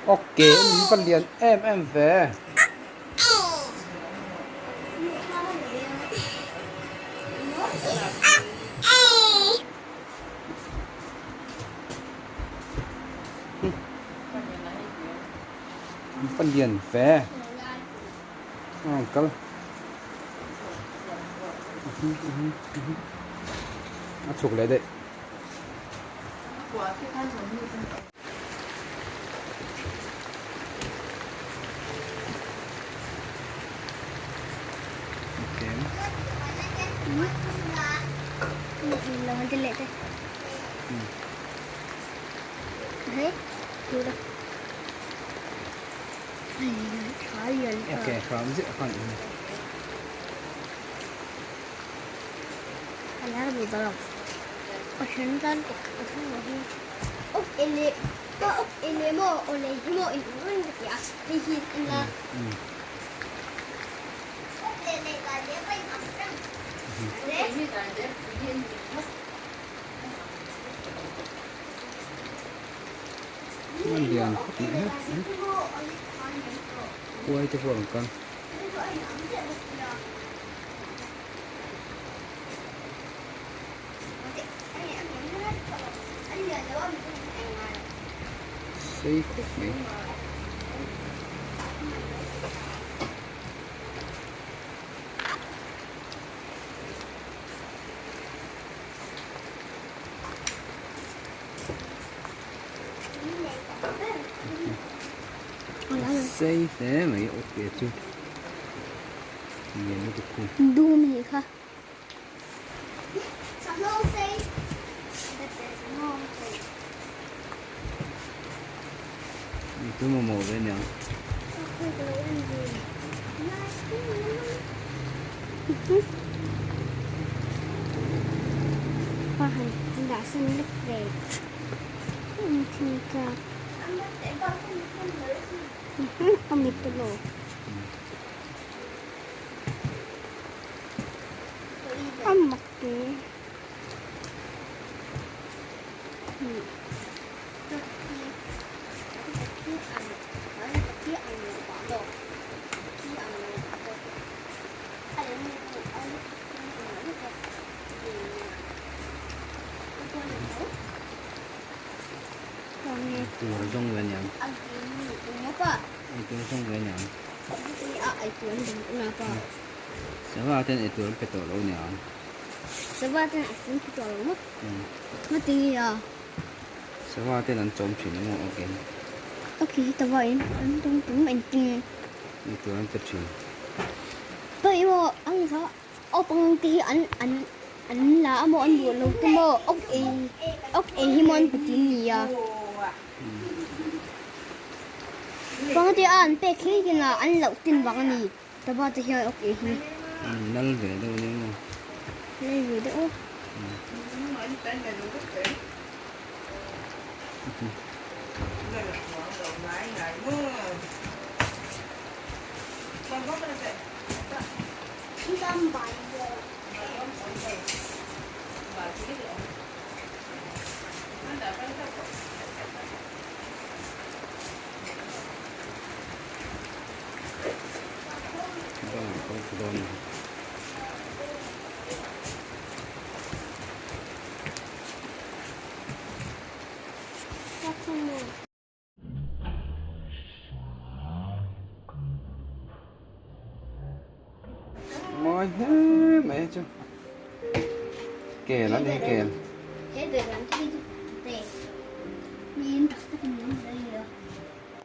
Ok min va lian em em ve. Min va lian ve. Ang kal. A chhuk leh daih. Ok hram ziah khan in. A lian khawp mai a kuai te pawh a rawn kal. Sei khawp mai. Sei hle mai ok chu lian lutuk khu. Dum hi kha. Tu mamawh ve aniang. Tur zawng ve aniang. Eitur zawng ve aniang. Sava ten eitur an pe tawh lo aniang. Sava ten eitur an pe tawh lo maw? Ngati nge a? Sava ten an chawm thin emaw ok. Ok heta va in an tum tum engtin. Eitur an pe thin. Pawh emaw ang kha awpang te hi an an an la a maw an duh lo te maw ok ei ok ei hi maw an pe tin nia. Pang te a an pek hi kin a an loh tin vang a ni. Taba te hian ok ei hi. Lal ve deuh nia maw. Lal ve deuh aw. Mawi hle mai chu kel a ni kel.